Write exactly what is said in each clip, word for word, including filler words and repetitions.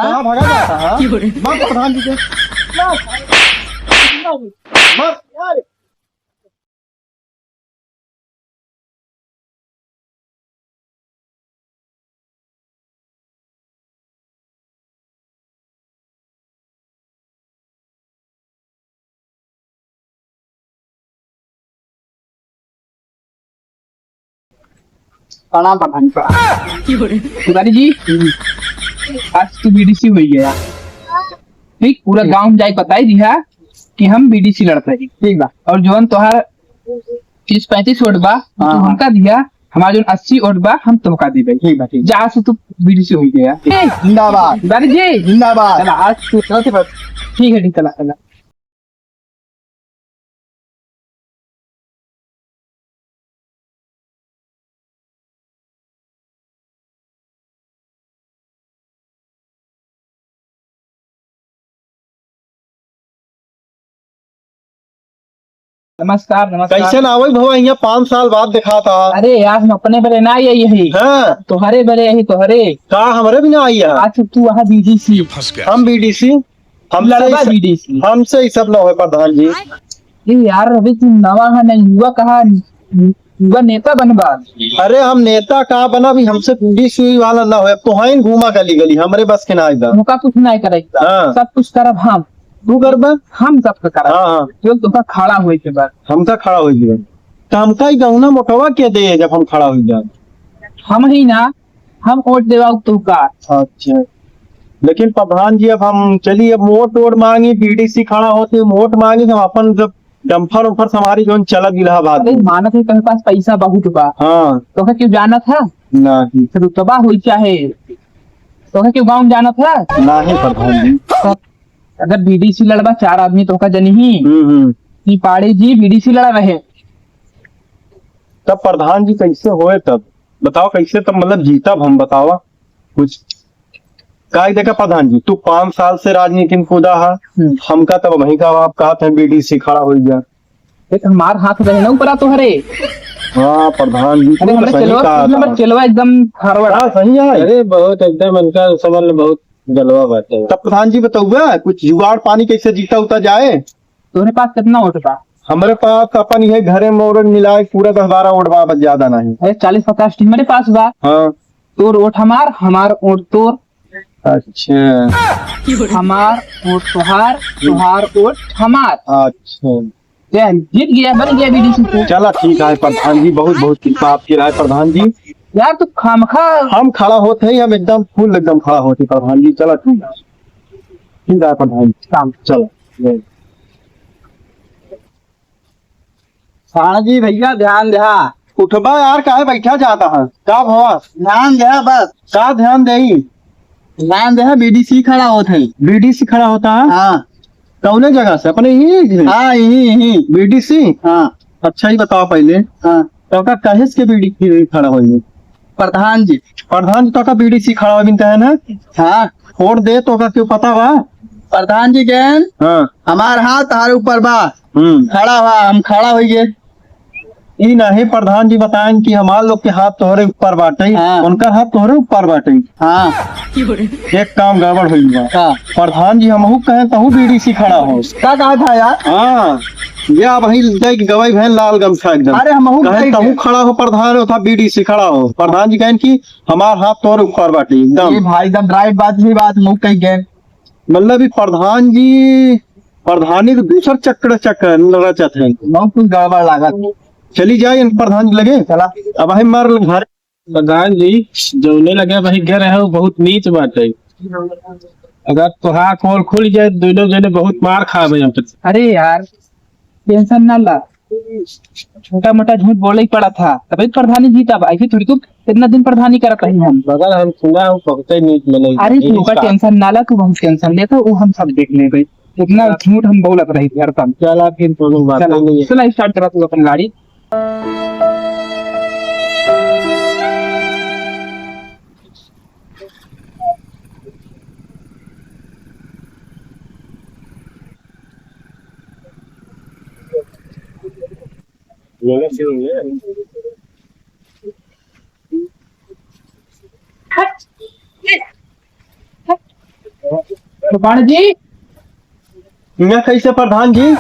कहाँ भागा जाता है? मार प्रधान जी के। मार। मार। प्रणाम प्रधान जी। तिवारी जी, आज तू बीडीसी होइ गया। ठीक, पूरा गाँव में जाए बताई दिया कि हम बीडीसी लड़त ही। ठीक बा। और जौन तोहार तीस पैंतीस वोट बा, हाँ, तू हाँ। हमका दिया, हमार जौन अस्सी वोट बा, हम तोहका देबे। ठीक बा, ठीक। जा, आज से तू बीडीसी होइ गया। जिंदाबाद। तिवारी जी। जिंदाबाद। चला, आज तू चलते बस। ठीक है, ठीक, चला, चला। नमस्कार, नमस्कार। कैसे ना आवई भवा, यहाँ पाँच साल बाद देखा था। अरे यार, हम अपने बरे ना आई यही। हाँ। तोहरे बरे यही, तोहरे। का हमरे भी ना आई है? अच्छा, तू वहाँ बीडीसी। हम बीडीसी। हमसे लड़वा ई सब, बीडीसी। हमसे ई सब ना होए प्रधान जी। ए यार, अभी तू नवा है ना, युवा कहा, युवा नेता बनबा। अरे हम नेता का बना, अभी हमसे बीडीसी वाला ना होए, अब तो हैं घूमा गली गली, हमरे बस के ना आइबा। हमका कुछ नहीं करे। हाँ। सब कुछ करब हम। तू करबा? हम सब के करब। हाँ, हाँ। जो तोका खड़ा होए के बाद। हमका खड़ा होए के बाद। तो हमका ई गौना मोटवा के दे जब हम खड़ा हो जाए? हम ही ना, हम वोट देवा तोहका। अच्छा, लेकिन प्रधान जी, अब हम चली, अब वोट वोट मांगी, बीडीसी खड़ा होते, वोट मांगी, हम अपन जब डम्फर उम्फर संभारी, जौन चलत इलाहाबाद अरे, में। मानत है, तोहरे पास पैसा बहुत बा। हाँ। तोहका क्यों जानत है? नहीं। रुतबा होई चाहे, तोहका क्यों गाँव जानत है? नहीं प्रधान जी। तो अगर बीडीसी लड़बा, चार आदमी तोहका जनी ही। हम्म, हम्म। कि पाड़े जी बीडीसी लड़ा रहे। तब प्रधान जी कैसे होए तब? बताओ कैसे तब, मतलब, जीतब हम, बतावा कुछ। काहे देखा प्रधान जी, तू पाँच साल से राजनीति में कूदा हा, हम्म। हमका तब वहीं का आप कहत हैं बीडीसी खड़ा हो गया। देख, हमार हाथ रहे ना ऊपरा तोहरे। हाँ प्रधान जी, अरे, तू हमरे सही चेलवा, कहा हमरे था। चेलवा एकदम फॉरवर्ड। हाँ, सही है। अरे बहुत एकदम इनका समझ लो, बहुत जलवा बाटे। तब प्रधान जी बतौबे, कुछ जुगाड़ पानी कैसे जीता उता जाए? तोहरे पास कितना वोट बा? हमरे पास अपन ये घरे में और मिलाए पूरा दस बारह वोट बा, बस ज्यादा नहीं। अरे, चालीस पचास टीम मेरे पास बा। हाँ। तोर वोट हमार, हमार वोट तोर। अच्छा। हमार वोट तोहार, तोहार वोट हमार। अच्छा। जय हिंद। जीत गया, बन गया बीडीसी को। चला ठीक है प्रधान जी, बहुत बहुत कृपा आपकी राय प्रधान जी। यार तू खामखा हम खड़ा होते ही, हम एकदम फुल एकदम खड़ा होते प्रधान जी। चला ठीक है, ठीक है प्रधान जी, काम चला। हाँ जी भैया, ध्यान द्या। उठबा यार, काहे बैठा जाता है? का भवा? ध्यान द्या बस। का ध्यान देई? ध्यान द्या, बीडीसी खड़ा होत है। बीडीसी खड़ा होता है? हाँ। कौने जगह से? अपने यहीं से? हाँ, यहीं, यहीं। बीडीसी? हाँ। अच्छा, ही बताओ पहले। हाँ। तो का कहेस के बीडीसी खड़ा होई? प्रधान जी। प्रधान जी, तो का बीडीसी खड़ा होई बिनते है ना? हाँ। वोट दे तो का क्यों पता बा? प्रधान जी के हाँ। हमार हाथ तोहरे ऊपर बा। हम्म। खड़ा हुआ, हम खड़ा होइए। ई नहीं प्रधान जी बताएं कि हमार लोग के हाथ तोहरे ऊपर बाटे, हाँ। उनका हाथ तोहरे ऊपर बाटे। हाँ। एक काम गड़बड़ होई बा। का? प्रधान जी हमहू कहें तहू बीडीसी खड़ा हो। का कहा था यार? हाँ। या वही जाए कि गवाही भैन लाल गमछा एकदम। अरे हमहू कहें कहें तहू के। खड़ा हो प्रधान, हो था बीडीसी खड़ा हो। प्रधान जी कहें कि हमार हाथ तोहरे ऊपर बाटे एकदम। ये भाई एकदम राइट बात, ही बात मुँह कह गए। मतलब, ई प्रधान जी, प्रधानी तो दूसर चक्र, चक्र रचत हैं। बहुत कुछ गड़बड़ लागत। चली जाए इन प्रधान जी लगे। चला। अब भाई मार घर। प्रधान जी, जौने लगे भाई घर है, वो बहुत नीच बात है। अगर तोहार पोल खुल जाए, दोनों जने बहुत मार खावे यहाँ पे। अरे यार, टेंशन ना ला, छोटा मोटा झूठ बोले ही पड़ा था, तभी तो प्रधानी जीता बा। ऐसे थोड़ी तू इतना दिन प्रधानी करत रही हम। मगर हम सुना हूँ बहुते नीक मनई। अरे तू का टेंशन ना ला, तू बहुत टेंशन लेता, वो हम सब देख लेबे। इतना झूठ हम बोलत रही थी हरदम। चला फिर कोनो बात चला, नहीं है। चला स्टार्ट करा तू अपन गाड़ी। तो पांडे जी, मैं कैसे प्रधान जी?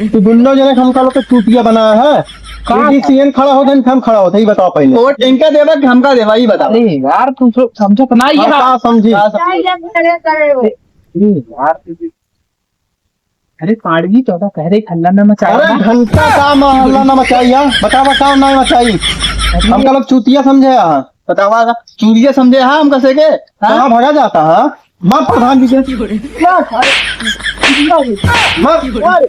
तू दोनों जने हमका लोग के चूतिया बनाया है। का? ये सीएन खड़ा होता है, हम खड़ा होता है, ये बताओ पहले। वोट इनका देवा कि हमका देवा, ये बताओ। अरे यार, तू सो-, समझत ना ही हाँ, है। का समझी? का समझी? अरे यार, तू अरे पाड़गी चौदह कह रहे हल्ला न मचाए अरे ना। घंटा का म-, हल्ला न मचाई, हाँ? बतावा का ना मचाई? अरे हमका लोग चूतिया समझे, हाँ? बतावा का चूतिया समझे, हाँ? हमका से के, हाँ? कहाँ भागा जाता, हाँ? मार प्रधान जी के। मार। मार।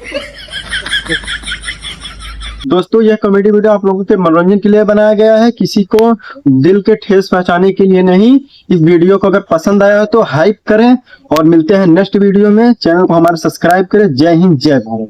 दोस्तों, यह कॉमेडी वीडियो आप लोगों के मनोरंजन के लिए बनाया गया है। किसी को दिल के ठेस पहुंचाने के लिए नहीं। इस वीडियो को अगर पसंद आया हो तो हाइप करें और मिलते हैं नेक्स्ट वीडियो में। चैनल को हमारे सब्सक्राइब करें। जय हिंद, जय भारत।